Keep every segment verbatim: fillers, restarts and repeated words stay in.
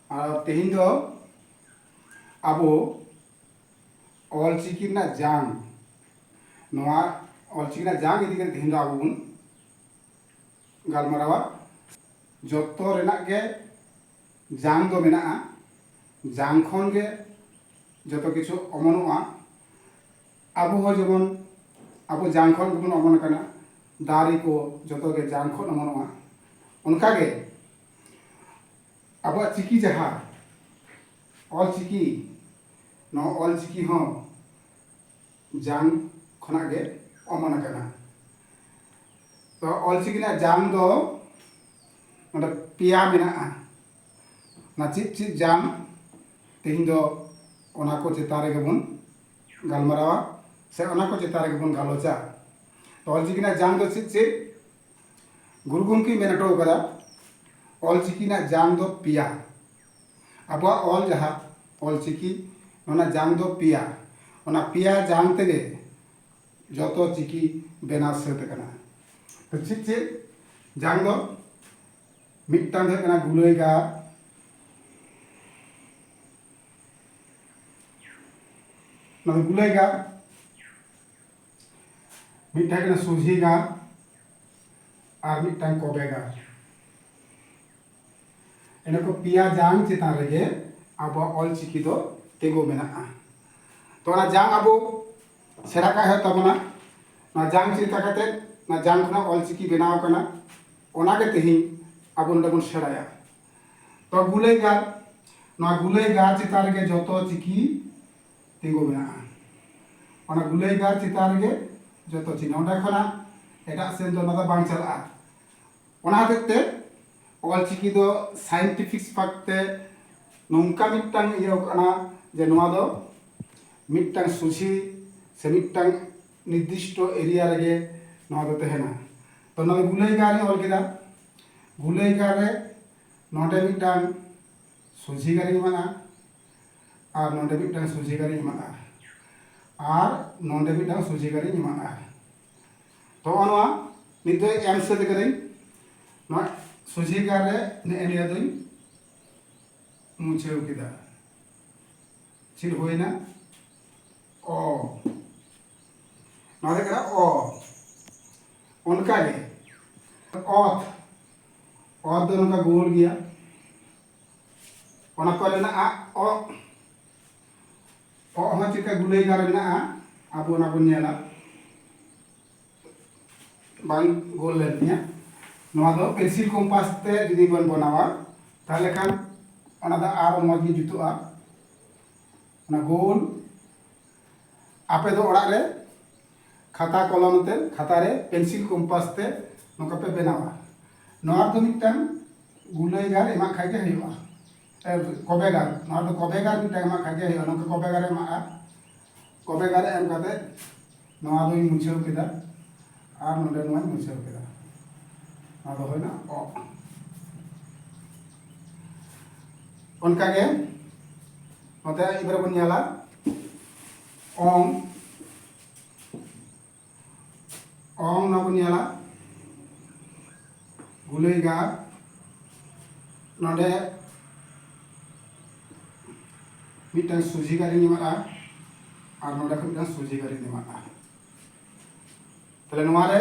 ᱟᱨ ᱛᱮᱦᱮᱧ ᱫᱚ ᱟᱵᱚ ᱚᱞᱪᱤᱠᱤ ᱨᱮᱱᱟᱜ ᱡᱟᱝ, ᱱᱚᱣᱟ ᱚᱞᱪᱤᱠᱤ ᱨᱮᱱᱟᱜ ᱡᱟᱝ ᱤᱫᱤ ᱠᱟᱛᱮ ᱛᱮᱦᱮᱧ ᱫᱚ ᱟᱵᱚ ᱵᱚᱱ ᱜᱟᱞᱢᱟᱨᱟᱣᱟ᱾ ᱡᱚᱛᱚ ᱨᱮᱱᱟᱜ ᱜᱮ ᱡᱟᱝ ᱫᱚ ᱢᱮᱱᱟᱜᱼᱟ, ᱡᱟᱝ ᱠᱷᱚᱱ ᱜᱮ ᱡᱚᱛᱚ ᱠᱤᱪᱷᱩ ᱚᱢᱚᱱᱚᱜᱼᱟ᱾ ᱟᱵᱚ ᱦᱚᱸ ᱡᱮᱢᱚᱱ ᱟᱵᱚ ᱡᱟᱝ ᱠᱷᱚᱱ ᱜᱮᱵᱚᱱ ᱚᱢᱚᱱ ᱟᱠᱟᱱᱟ, ᱫᱟᱨᱮ ᱠᱚ ᱡᱚᱛᱚ ᱜᱮ ᱡᱟᱝ ᱠᱷᱚᱱ ᱚᱢᱚᱱᱚᱜᱼᱟ᱾ ᱚᱱᱠᱟᱜᱮ ᱟᱵᱚᱣᱟᱜ ᱪᱤᱠᱤ, ᱡᱟᱦᱟᱸ ᱚᱞ ᱪᱤᱠᱤ, ᱱᱚᱣᱟ ᱚᱞ ᱪᱤᱠᱤ ᱦᱚᱸ ᱡᱟᱝ ᱠᱷᱚᱱᱟᱜ ᱜᱮ ᱚᱢᱚᱱ ᱟᱠᱟᱱᱟ᱾ ᱛᱚ ᱚᱞ ᱪᱤᱠᱤ ᱨᱮᱱᱟᱜ ᱡᱟᱝ ᱫᱚ ᱱᱚᱰᱮ ᱯᱮᱭᱟ ᱢᱮᱱᱟᱜᱼᱟ᱾ ᱚᱱᱟ ᱪᱮᱫ ᱪᱮᱫ ᱡᱟᱝ, ᱛᱮᱦᱮᱧ ᱫᱚ ᱚᱱᱟ ᱠᱚ ᱪᱮᱛᱟᱱ ᱨᱮᱜᱮ ᱵᱚᱱ ᱜᱟᱞᱢᱟᱨᱟᱣᱟ, ᱥᱮ ᱚᱱᱟ ᱠᱚ ᱪᱮᱛᱟᱱ ᱨᱮᱜᱮ ᱵᱚᱱ ᱜᱟᱞᱚᱪᱟ᱾ ᱛᱚ ᱚᱞ ᱪᱤᱠᱤ ᱨᱮᱱᱟᱜ ᱡᱟᱝ ᱫᱚ ᱪᱮᱫ ᱪᱮᱫ? ᱜᱩᱨᱩ ᱜᱚᱢᱠᱮᱭ ᱢᱮᱱ ᱦᱚᱴᱚ ᱟᱠᱟᱫᱟ, ᱚᱞ ᱪᱤᱠᱤ ᱨᱮᱱᱟᱜ ᱡᱟᱝ ᱫᱚ ᱯᱮᱭᱟ᱾ ᱟᱵᱚᱣᱟᱜ ᱚᱞ, ᱡᱟᱦᱟᱸ ᱚᱞ ᱪᱤᱠᱤ, ᱚᱱᱟ ᱡᱟᱝ ᱫᱚ ᱯᱮᱭᱟ᱾ ᱚᱱᱟ ᱯᱮᱭᱟ ᱡᱟᱝ ᱛᱮᱜᱮ ᱡᱚᱛᱚ ᱪᱤᱠᱤ ᱵᱮᱱᱟᱣ ᱥᱟᱹᱛ ᱟᱠᱟᱱᱟ᱾ ᱛᱚ ᱪᱮᱫ ᱪᱮᱫ ᱡᱟᱝ ᱫᱚ? ᱢᱤᱫᱴᱟᱝ ᱫᱚ ᱦᱩᱭᱩᱜ ᱠᱟᱱᱟ ᱜᱩᱞᱟᱹᱭ ᱜᱟᱨ, ᱱᱚᱣᱟ ᱫᱚ ᱜᱩᱞᱟᱹᱭ ᱜᱟᱨ, ᱢᱤᱫᱴᱟᱝ ᱠᱟᱱᱟ ᱥᱚᱡᱷᱮ ᱜᱟᱨ, ᱟᱨ ᱢᱤᱫᱴᱟᱝ ᱠᱚᱵᱮ ᱜᱟᱨ᱾ ᱤᱱᱟᱹ ᱠᱚ ᱯᱮᱭᱟ ᱡᱟᱝ ᱪᱮᱛᱟᱱ ᱨᱮᱜᱮ ᱟᱵᱚᱣᱟᱜ ᱚᱞ ᱪᱤᱠᱤ ᱫᱚ ᱛᱤᱸᱜᱩ ᱢᱮᱱᱟᱜᱼᱟ᱾ ᱛᱚ ᱚᱱᱟ ᱡᱟᱝ ᱟᱵᱚ ᱥᱮᱬᱟ ᱠᱟᱜ ᱦᱩᱭᱩᱜ ᱛᱟᱵᱚᱱᱟ᱾ ᱚᱱᱟ ᱡᱟᱝ ᱪᱮᱫ ᱞᱮᱠᱟ ᱠᱟᱛᱮ ᱚᱱᱟ ᱡᱟᱝ ᱠᱷᱚᱱᱟᱜ ᱚᱞ ᱪᱤᱠᱤ ᱵᱮᱱᱟᱣ ᱟᱠᱟᱱᱟ, ᱚᱱᱟᱜᱮ ᱛᱮᱦᱮᱧ ᱟᱵᱚ ᱱᱚᱰᱮ ᱵᱚᱱ ᱥᱮᱬᱟᱭᱟ᱾ ᱛᱚ ᱜᱩᱞᱟᱹᱭ ᱜᱟᱨ, ᱱᱚᱣᱟ ᱜᱩᱞᱟᱹᱭ ᱜᱟᱨ ᱪᱮᱛᱟᱱ ᱨᱮᱜᱮ ᱡᱚᱛᱚ ᱪᱤᱠᱤ ᱛᱤᱸᱜᱩ ᱢᱮᱱᱟᱜᱼᱟ᱾ ᱚᱱᱟ ᱜᱩᱞᱟᱹᱭ ᱜᱟᱨ ᱪᱮᱛᱟᱱ ᱨᱮᱜᱮ ᱡᱚᱛᱚ ᱪᱤᱠᱤ, ᱚᱸᱰᱮ ᱠᱷᱚᱱᱟᱜ ᱮᱴᱟᱜ ᱥᱮᱱ ᱫᱚ ᱚᱱᱟ ᱫᱚ ᱵᱟᱝ ᱪᱟᱞᱟᱜᱼᱟ᱾ ᱚᱱᱟ ᱦᱚᱛᱮᱡ ᱛᱮ ᱚᱞ ᱪᱤᱠᱤ ᱫᱚ scientific ᱯᱟᱠ ᱛᱮ ᱱᱚᱝᱠᱟ ᱢᱤᱫᱴᱟᱝ ᱤᱭᱟᱹ ᱠᱟᱱᱟ ᱡᱮ ᱱᱚᱣᱟ ᱫᱚ ᱢᱤᱫᱴᱟᱝ ᱥᱚᱡᱷᱮ ᱥᱮ ᱢᱤᱫᱴᱟᱝ ᱱᱤᱨᱫᱤᱥᱴᱚ ᱮᱨᱤᱭᱟ ᱨᱮᱜᱮ ᱱᱚᱣᱟ ᱫᱚ ᱛᱟᱦᱮᱱᱟ᱾ ᱛᱚ ᱱᱚᱣᱟ ᱫᱚ ᱜᱩᱞᱟᱹᱭ ᱜᱟᱨ ᱤᱧ ᱚᱞ ᱠᱮᱫᱟ᱾ ᱜᱩᱞᱟᱹᱭ ᱜᱟᱨ ᱨᱮ ᱱᱚᱰᱮ ᱢᱤᱫᱴᱟᱝ ᱥᱚᱡᱷᱮ ᱜᱟᱨᱤᱧ ᱮᱢᱟᱜᱼᱟ, ᱟᱨ ᱱᱚᱰᱮ ᱢᱤᱫᱴᱟᱝ ᱥᱚᱡᱷᱮ ᱜᱟᱨᱤᱧ ᱮᱢᱟᱜᱼᱟ, ᱟᱨ ᱱᱚᱰᱮ ᱢᱤᱫᱴᱟᱝ ᱥᱚᱡᱷᱮ ᱜᱟᱨᱤᱧ ᱮᱢᱟᱜᱼᱟ᱾ ᱛᱚ ᱱᱚᱣᱟ ᱱᱤᱛ ᱫᱚ ᱮᱢ ᱥᱟᱹᱛ ᱠᱟᱹᱫᱟᱹᱧ᱾ ᱱᱚᱣᱟ ᱥᱚᱡᱷᱮ ᱜᱟᱨ ᱨᱮ ᱱᱮᱜᱼᱮ ᱱᱤᱭᱟᱹ ᱫᱚᱧ ᱢᱩᱪᱷᱟᱹᱣ ᱠᱮᱫᱟ᱾ ᱪᱮᱫ ᱦᱩᱭᱱᱟ? ᱚ᱾ ᱱᱚᱣᱟ ᱫᱚ ᱠᱟᱱᱟ ᱚ᱾ ᱚᱱᱠᱟᱜᱮ ᱚᱛ, ᱚᱛ ᱫᱚ ᱱᱚᱝᱠᱟ ᱜᱳᱞ ᱜᱮᱭᱟ᱾ ᱚᱱᱟ ᱯᱚᱨᱮ ᱢᱮᱱᱟᱜᱼᱟ ᱚ᱾ ᱚ ᱦᱚᱸ ᱪᱮᱫ ᱞᱮᱠᱟ ᱜᱩᱞᱟᱹᱭ ᱜᱟᱨ ᱢᱮᱱᱟᱜᱼᱟ, ᱟᱵᱚ ᱚᱱᱟ ᱵᱚᱱ ᱧᱮᱞᱟ᱾ ᱵᱟᱝ ᱜᱳᱞ ᱞᱮᱱ ᱛᱤᱧᱟ᱾ ᱱᱚᱣᱟ ᱫᱚ ᱯᱮᱱᱥᱤᱞ ᱠᱚᱢᱯᱟᱥ ᱛᱮ ᱡᱩᱫᱤ ᱵᱚᱱ ᱵᱮᱱᱟᱣᱟ, ᱛᱟᱦᱚᱞᱮ ᱠᱷᱟᱱ ᱚᱱᱟ ᱫᱚ ᱟᱨᱚ ᱢᱚᱡᱽ ᱜᱮ ᱡᱩᱛᱩᱜᱼᱟ᱾ ᱚᱱᱟ ᱜᱳᱞ ᱟᱯᱮ ᱫᱚ ᱚᱲᱟᱜ ᱨᱮ ᱠᱷᱟᱛᱟ ᱠᱚᱞᱚᱢ ᱛᱮ, ᱠᱷᱟᱛᱟ ᱨᱮ ᱯᱮᱱᱥᱤᱞ ᱠᱚᱢᱯᱟᱥ ᱛᱮ ᱱᱚᱝᱠᱟ ᱯᱮ ᱵᱮᱱᱟᱣᱟ᱾ ᱱᱚᱣᱟ ᱫᱚ ᱢᱤᱫᱴᱟᱝ ᱜᱩᱞᱟᱹᱭ ᱜᱟᱨ ᱮᱢᱟᱜ ᱠᱷᱟᱡ ᱜᱮ ᱦᱩᱭᱩᱜᱼᱟ᱾ ᱮ, ᱠᱚᱵᱮ ᱜᱟᱨ, ᱱᱚᱣᱟ ᱫᱚ ᱠᱚᱵᱮ ᱜᱟᱨ ᱢᱤᱫᱴᱟᱝ ᱮᱢᱟᱜ ᱠᱷᱟᱡ ᱜᱮ ᱦᱩᱭᱩᱜᱼᱟ᱾ ᱱᱚᱝᱠᱟ ᱠᱚᱵᱮ ᱜᱟᱨ ᱮᱢᱟᱜᱼᱟ, ᱠᱚᱵᱮ ᱜᱟᱨ ᱮᱢ ᱠᱟᱛᱮ ᱱᱚᱣᱟ ᱫᱚᱧ ᱢᱩᱪᱷᱟᱹᱣ ᱠᱮᱫᱟ ᱟᱨ ᱱᱚᱰᱮ ᱱᱚᱣᱟᱧ ᱢᱩᱪᱷᱟᱹᱣ ᱠᱮᱫᱟ᱾ ᱱᱚᱣᱟ ᱫᱚ ᱦᱩᱭᱱᱟ ᱚ᱾ ᱚᱱᱠᱟᱜᱮ ᱱᱚᱛᱮ ᱮᱵᱟᱨᱮ ᱵᱚᱱ ᱧᱮᱞᱟ ᱚᱝ, ᱚᱝ ᱱᱚᱣᱟ ᱵᱚᱱ ᱧᱮᱞᱟ, ᱜᱩᱞᱟᱹᱭ ᱜᱟᱨ, ᱱᱚᱰᱮ ᱢᱤᱫᱴᱟᱝ ᱥᱚᱡᱷᱮ ᱜᱟᱨᱤᱧ ᱮᱢᱟᱜᱼᱟ ᱟᱨ ᱱᱚᱰᱮ ᱠᱷᱚᱱ ᱢᱤᱫᱴᱟᱝ ᱥᱚᱡᱷᱮ ᱜᱟᱨᱤᱧ ᱮᱢᱟᱜᱼᱟ᱾ ᱛᱟᱦᱞᱮ ᱱᱚᱣᱟ ᱨᱮ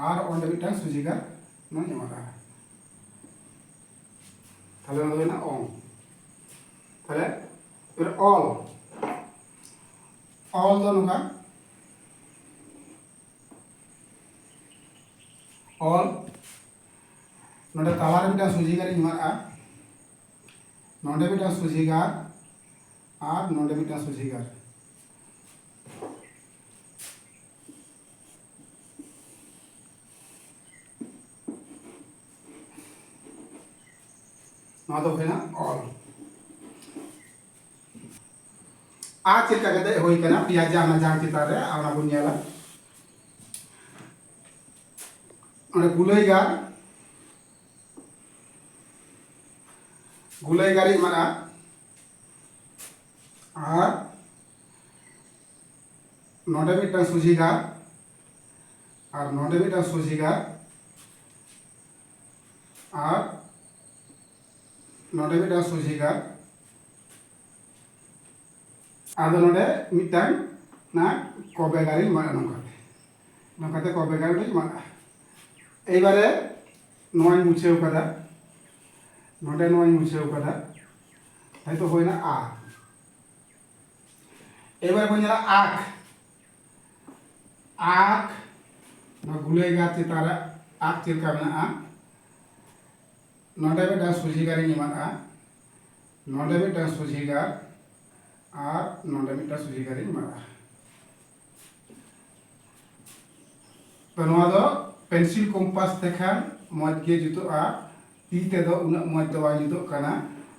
ᱟᱨ ᱚᱸᱰᱮ ᱢᱤᱫᱴᱟᱝ ᱥᱚᱡᱷᱮ ᱜᱟᱨ ᱱᱚᱣᱟᱧ ᱮᱢᱟᱜᱼᱟ᱾ ᱛᱟᱦᱞᱮ ᱚᱱᱟ ᱫᱚ ᱦᱩᱭᱱᱟ ᱚᱝ᱾ ᱛᱟᱦᱞᱮ ᱮᱵᱟᱨ ᱚᱞ, ᱚᱞ ᱫᱚ ᱱᱚᱝᱠᱟ, ᱚᱞ, ᱱᱚᱰᱮ ᱛᱟᱞᱟᱨᱮ ᱢᱤᱫᱴᱟᱝ ᱥᱚᱡᱷᱮ ᱜᱟᱨᱤᱧ ᱮᱢᱟᱜᱼᱟ, ᱱᱚᱰᱮ ᱢᱤᱫᱴᱟᱝ ᱥᱚᱡᱷᱮ ᱜᱟᱨ ᱟᱨ ᱱᱚᱰᱮ ᱢᱤᱫᱴᱟᱝ ᱥᱚᱡᱷᱮ ᱜᱟᱨ᱾ ᱱᱚᱣᱟ ᱫᱚ ᱦᱩᱭᱱᱟ ᱚᱞ᱾ ᱟᱨ ᱪᱮᱫ ᱞᱮᱠᱟ ᱠᱟᱛᱮ ᱦᱩᱭ ᱠᱟᱱᱟ ᱯᱮᱭᱟ ᱡᱟᱦᱟᱸ ᱚᱱᱟ ᱡᱟᱝ ᱪᱮᱛᱟᱱ ᱨᱮ, ᱟᱨ ᱚᱱᱟ ᱵᱚᱱ ᱧᱮᱞᱟ᱾ ᱚᱸᱰᱮ ᱜᱩᱞᱟᱹᱭ ᱜᱟᱨ, ᱜᱩᱞᱟᱹᱭ ᱜᱟᱨᱤᱧ ᱮᱢᱟᱜᱼᱟ ᱟᱨ ᱱᱚᱰᱮ ᱢᱤᱫᱴᱟᱝ ᱥᱚᱡᱷᱮ ᱜᱟᱨ, ᱟᱨ ᱱᱚᱰᱮ ᱢᱤᱫᱴᱟᱝ ᱥᱚᱡᱷᱮ ᱜᱟᱨ, ᱟᱨ ᱱᱚᱰᱮ ᱢᱤᱫᱴᱟᱝ ᱥᱚᱡᱷᱮ ᱜᱟᱨ, ᱟᱫᱚ ᱱᱚᱰᱮ ᱢᱤᱫᱴᱟᱝ ᱱᱟ ᱠᱚᱵᱮ ᱜᱟᱨᱤᱧ ᱮᱢᱟᱜᱼᱟ, ᱱᱚᱝᱠᱟᱛᱮ, ᱱᱚᱝᱠᱟᱛᱮ ᱠᱚᱵᱮ ᱜᱟᱨᱤᱧ ᱮᱢᱟᱜᱼᱟ᱾ ᱮᱭᱵᱟᱨᱮ ᱱᱚᱣᱟᱧ ᱢᱩᱪᱷᱟᱹᱣ ᱠᱟᱫᱟ, ᱱᱚᱰᱮ ᱱᱚᱣᱟᱧ ᱢᱩᱪᱷᱟᱹᱣ ᱠᱟᱫᱟ, ᱦᱚᱭᱛᱳ ᱦᱩᱭᱱᱟ ᱟ᱾ ᱮᱵᱟᱨ ᱵᱚᱱ ᱧᱮᱞᱟ ᱟᱠ᱾ ᱟᱠ, ᱱᱚᱣᱟ ᱜᱩᱞᱟᱹᱭ ᱜᱟᱨ ᱪᱮᱛᱟᱱ ᱨᱮ ᱟᱠ ᱪᱮᱫ ᱞᱮᱠᱟ ᱢᱮᱱᱟᱜᱼᱟ? ᱱᱚᱰᱮ ᱢᱤᱫᱴᱟᱝ ᱥᱚᱡᱷᱮ ᱜᱟᱨᱤᱧ ᱮᱢᱟᱜᱼᱟ, ᱱᱚᱰᱮ ᱢᱤᱫᱴᱟᱝ ᱥᱚᱡᱷᱮ ᱜᱟᱨ, ᱟᱨ ᱱᱚᱰᱮ ᱢᱤᱫᱴᱟᱝ ᱥᱚᱡᱷᱮ ᱜᱟᱨᱤᱧ ᱮᱢᱟᱜᱼᱟ᱾ ᱛᱚ ᱱᱚᱣᱟ ᱫᱚ ᱯᱮᱱᱥᱤᱞ ᱠᱚᱢᱯᱟᱥ ᱛᱮᱠᱷᱟᱱ ᱢᱚᱡᱽ ᱜᱮ ᱡᱩᱛᱩᱜᱼᱟ, ᱛᱤ ᱛᱮᱫᱚ ᱩᱱᱟᱹᱜ ᱢᱚᱡᱽ ᱫᱚ ᱵᱟᱝ ᱡᱩᱛᱩᱜ ᱠᱟᱱᱟ᱾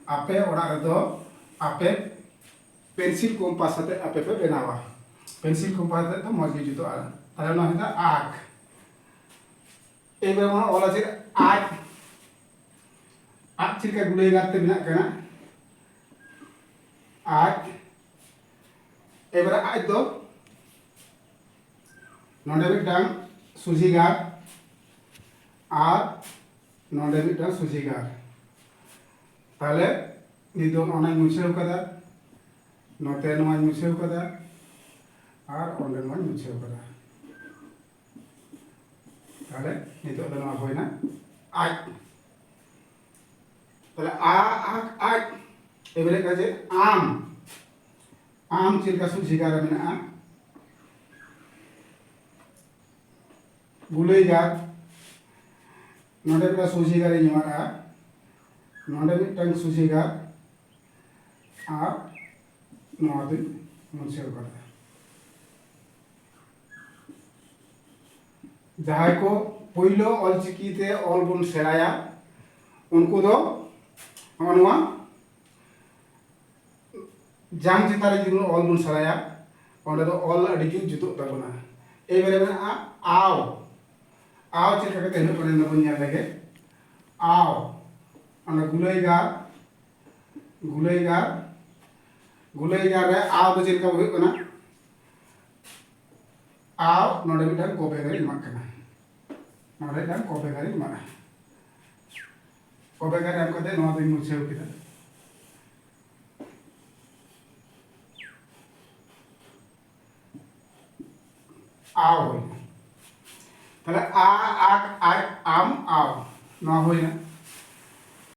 ᱟᱯᱮ ᱚᱲᱟᱜ ᱨᱮᱫᱚ ᱟᱯᱮ ᱯᱮᱱᱥᱤᱞ ᱠᱚᱢᱯᱟᱥ ᱟᱛᱮ ᱟᱯᱮ ᱯᱮ ᱵᱮᱱᱟᱣᱟ, ᱯᱮᱱᱥᱤᱞ ᱠᱚᱢᱯᱟᱥ ᱟᱛᱮ ᱫᱚ ᱢᱚᱡᱽ ᱜᱮ ᱡᱩᱛᱩᱜᱼᱟ᱾ ᱛᱟᱦᱞᱮ ᱱᱚᱣᱟ ᱦᱩᱭᱩᱜ ᱠᱟᱱᱟ ᱟᱠ᱾ ᱮᱭᱵᱟᱨ ᱵᱚᱱ ᱚᱞᱟ ᱪᱮᱫ? ᱟᱡ᱾ ᱟᱡ ᱪᱮᱫ ᱞᱮᱠᱟ ᱜᱩᱞᱟᱹᱭ ᱜᱟᱨ ᱛᱮ ᱵᱮᱱᱟᱜ ᱠᱟᱱᱟ? ᱟᱡ᱾ ᱮᱵᱟᱨᱮ ᱟᱡ ᱫᱚ ᱱᱚᱰᱮ ᱢᱤᱫᱴᱟᱝ ᱥᱚᱡᱷᱮ ᱜᱟᱨ ᱟᱨ ᱱᱚᱰᱮ ᱢᱤᱫᱴᱟᱝ ᱥᱚᱡᱷᱮ ᱜᱟᱨ᱾ ᱛᱟᱦᱞᱮ ᱱᱤᱛᱚᱜ ᱚᱱᱟᱧ ᱢᱩᱪᱷᱟᱹᱣ ᱠᱟᱫᱟ, ᱱᱚᱛᱮ ᱱᱚᱣᱟᱧ ᱢᱩᱪᱷᱟᱹᱣ ᱠᱟᱫᱟ, ᱟᱨ ᱚᱸᱰᱮ ᱱᱚᱣᱟᱧ ᱢᱩᱪᱷᱟᱹᱣ ᱠᱟᱫᱟ᱾ ᱛᱟᱦᱞᱮ ᱱᱤᱛᱚᱜ ᱫᱚ ᱱᱚᱣᱟ ᱦᱩᱭᱱᱟ ᱟᱡ᱾ ᱛᱟᱦᱞᱮ ᱟ, ᱟᱠ, ᱟᱡ᱾ ᱮᱵᱟᱨᱮ ᱠᱟᱡᱮ ᱟᱢ, ᱟᱢ ᱪᱮᱫ ᱞᱮᱠᱟ ᱥᱚᱡᱷᱮ ᱜᱟᱨ ᱨᱮ ᱢᱮᱱᱟᱜᱼᱟ? ᱜᱩᱞᱟᱹᱭ ᱜᱟᱨ, ᱱᱚᱰᱮ ᱢᱤᱫᱴᱟᱝ ᱥᱚᱡᱷᱮ ᱜᱟᱨᱤᱧ ᱮᱢᱟᱜᱼᱟ, ᱱᱚᱰᱮ ᱢᱤᱫᱴᱟᱝ ᱥᱚᱡᱷᱮ ᱜᱟᱨ, ᱟᱨ ᱱᱚᱣᱟ ᱫᱚᱧ ᱢᱩᱪᱷᱟᱹᱣ ᱠᱟᱫᱟ᱾ ᱡᱟᱦᱟᱸᱭ ᱠᱚ ᱯᱳᱭᱞᱳ ᱚᱞᱪᱤᱠᱤ ᱛᱮ ᱚᱞ ᱵᱚᱱ ᱥᱮᱬᱟᱭᱟ, ᱩᱱᱠᱩ ᱫᱚ ᱱᱚᱜᱼᱚ ᱱᱚᱣᱟ ᱡᱟᱝ ᱪᱮᱛᱟᱱ ᱨᱮ ᱡᱩᱫᱤ ᱵᱚᱱ ᱚᱞ ᱵᱚᱱ ᱥᱮᱬᱟᱭᱟ, ᱚᱸᱰᱮ ᱫᱚ ᱚᱞ ᱟᱹᱰᱤ ᱡᱩᱛ ᱡᱩᱛᱩᱜ ᱛᱟᱵᱚᱱᱟ᱾ ᱮᱭᱵᱟᱨᱮ ᱢᱮᱱᱟᱜᱼᱟ ᱟᱣ᱾ ᱟᱣ ᱪᱮᱫ ᱞᱮᱠᱟ ᱠᱟᱛᱮ ᱦᱩᱭᱩᱜ ᱠᱟᱱᱟ, ᱚᱱᱟ ᱵᱚᱱ ᱧᱮᱞ ᱞᱮᱜᱮ᱾ ᱟᱣ, ᱚᱱᱟ ᱜᱩᱞᱟᱹᱭ ᱜᱟᱨ, ᱜᱩᱞᱟᱹᱭ ᱜᱟᱨ, ᱜᱩᱞᱟᱹᱭ ᱜᱟᱨ ᱨᱮ ᱟᱣ ᱫᱚ ᱪᱮᱫ ᱞᱮᱠᱟ ᱦᱩᱭᱩᱜ ᱠᱟᱱᱟ? ᱟᱣ ᱱᱚᱰᱮ ᱢᱤᱫᱴᱟᱝ ᱠᱚ ᱵᱷᱮᱜᱟᱨᱤᱧ ᱮᱢᱟᱜ ᱠᱟᱱᱟ᱾ ᱱᱚᱰᱮ ᱢᱤᱫᱴᱟᱝ ᱠᱚ ᱵᱷᱮᱜᱟᱨᱤᱧ ᱮᱢᱟᱜᱼᱟ᱾ ᱠᱚ ᱵᱷᱮᱜᱟᱨ ᱮᱢ ᱠᱟᱛᱮ ᱱᱚᱣᱟ ᱫᱚᱧ ᱢᱩᱪᱷᱟᱹᱣ ᱠᱮᱫᱟ᱾ ᱟᱣ ᱦᱩᱭᱱᱟ᱾ ᱛᱟᱦᱞᱮ ᱟ, ᱟᱜ, ᱟᱡ, ᱟᱢ, ᱟᱣ, ᱱᱚᱣᱟ ᱦᱩᱭᱱᱟ᱾